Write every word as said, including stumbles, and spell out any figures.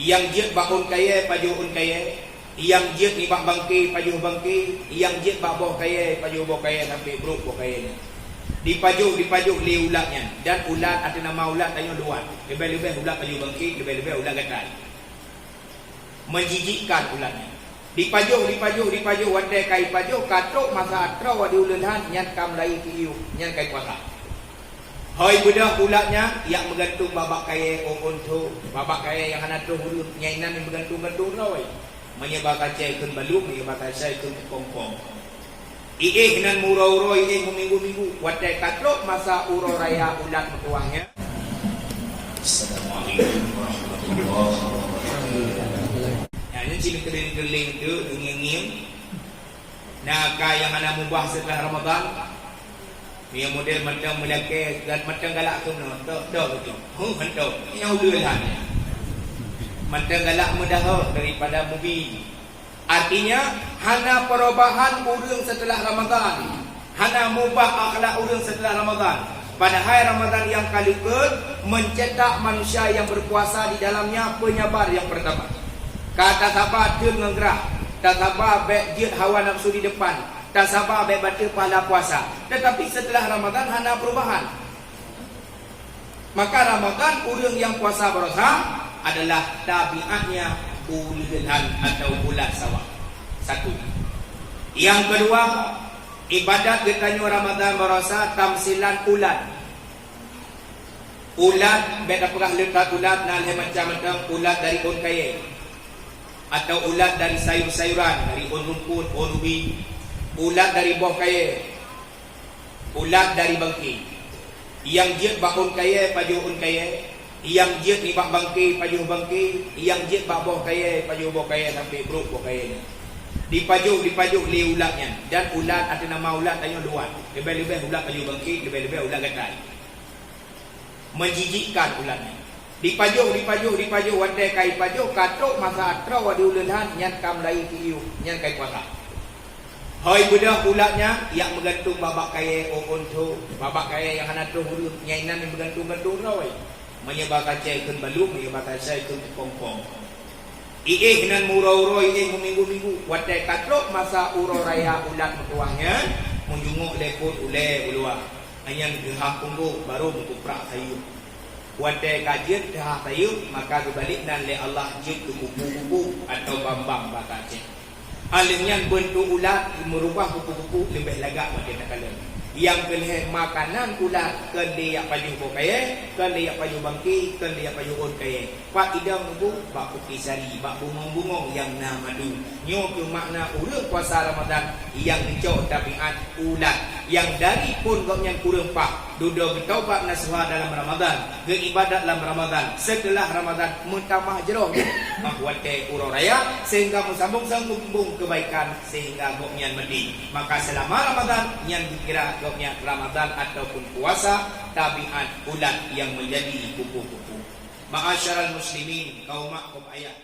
Nyang jeuet bak ôn kayèe pajoh ôn kayèe, nyang jeuet nibak bangke pajoh bangke, nyang jeuet bak boh kayèe pajoh boh kayèe sampoe brok boh kayèe nyan. Dipajoh, dipajoh lé ulat nyan, dan ulat ateueh nama ulat tanyoe luwat. Leubeh-leubeh ulat pajoh bangke, leubeh-leubeh ulat gatai. Menjijikkan ulat nyan. Dipajoh, dipajoh, dipajoh, watèe ka ipajoh, ka trok masa troh di uleue lhan, nyan ka meulayeue keu ié, nyan ka ipuasa. Hôi beudôh ulat nyan, jak meugantung bak-bak kayèe ôn-ôn tho, bak-bak kayèe nyang hana troh ureueng, nyan inan meugantung-gantung droe. Meunyoe bak kacèe kheun balok, meunyoe bak kacèe kheun kongkong. Iéh nan meuuroe-uroe, iéh meuminggu-minggu, watèe ka trok masa uroe raya ulat meutuwah nyan. Assalamualaikum warahmatullahi wabarakatuh. Nyan, nyan cit keuling-keuling tu, ngieng-ngieng. Na ka nyang hana mubah seuteulah Ramadhan. Nyang model mantong meulakèe, mantong galak keunoe, tok, tok, tok. Huh, mantong. Nyang uleue lhan. Mantong galak meudahôk daripada mubi. Artinya, hana perubahan ureueng seuteulah Ramadhan. Hana mubah akhlak ureueng seuteulah Ramadhan. Padahai Ramadhan nyang ka likot mencetak manusia yang berpuasa di dalamnya penyabar yang pertama. Ka tasaba teun ngon grah, tasaba bèk jeuet hawa nafsu di depan, tasaba bèk bateue pahala puasa. Tetapi seuteulah Ramadhan hana perubahan. Maka Ramadhan ureueng nyang puasa barosa adalah tabiatnya uleue lhan atau ulat sawah. Satu. Nyang keudua, ibadat geutanyoe Ramadhan barosa tamsilan ulat. Ulat, bèk tapeugah le that ulat, na lhèe macam, macam ulat dari ôn kayèe, atau ulat dari sayur-sayuran, dari ôn rumput, ôn ubi, ulat dari boh kayèe, ulat dari bangke. Nyang jeuet bak ôn kayèe pajoh ôn kayèe, nyang jeuet nibak bangke pajoh bangke, nyang jeuet bak boh kayèe pajoh boh kayèe sampoe brok boh kayèe nyan. Dipajoh, dipajoh lé ulat nyan, dan ulat ateueh nama ulat tanyoe luwat. Leubeh-leubeh ulat pajoh bangke, leubeh-leubeh ulat gatai. Menjijikkan ulat nyan. Dipajoh, dipajoh, dipajoh, watèe ka ipajoh, ka trok masa troh di uleue lhan, nyan ka meulayeue keu ié, nyan ka ipuasa. Hôi beudôh ulat nyan, jak meugantung bak-bak kayèe ôn-ôn tho, bak-bak kayèe nyang hana troh ureueng, nyan inan meugantung-gantung droe. Meunyoe bak kacèe kheun balok, meunyoe bak kacèe kheun kongkong. Iéh nan meuuroe-uroe, iéh meuminggu-minggu, watèe ka trok masa uroe raya ulat meutuwah nyan, meujungok lé phon ulèe u luwa. Nyan geuhah punggong, barô meukuprak sayeuep. Watèe ka jeuet geuhah sayeuep, maka geubalek nan lé Allah jeuet keu kupu-kupu atawa bam-bam basa Aceh. Alèh nyan beuntuk ulat meurubah kupu-kupu leubeh lagak watèe takalon. Nyang keu lhèe makanan ulat, kon lé jak pajoh boh kayèe, kon lé jak pajoh bangke, kon lé jak pajoh ôn kayèe. Pat idong neubu? Bak puti sari, bak bungong-bungong nyang na madu. Nyoe keuh makna ureueng puasa Ramadhan nyang geucok tabiat ulat, nyang dari phon gobnyan kureueng paih, dudoe geutobat nasuha dalam Ramadhan, geuibadat lam Ramadhan, seuteulah Ramadhan meutamah jroh bah watèe uroe raya, sehingga meusambong-sambong keubaikan sehingga gobnyan maté. Maka seulama Ramadhan nyan geukira gobnyan Ramadhan ataupun puasa tabiat ulat nyang meujadi kupu-kupu. Ma'asyiral muslimin, kaum mak, kaum ayah.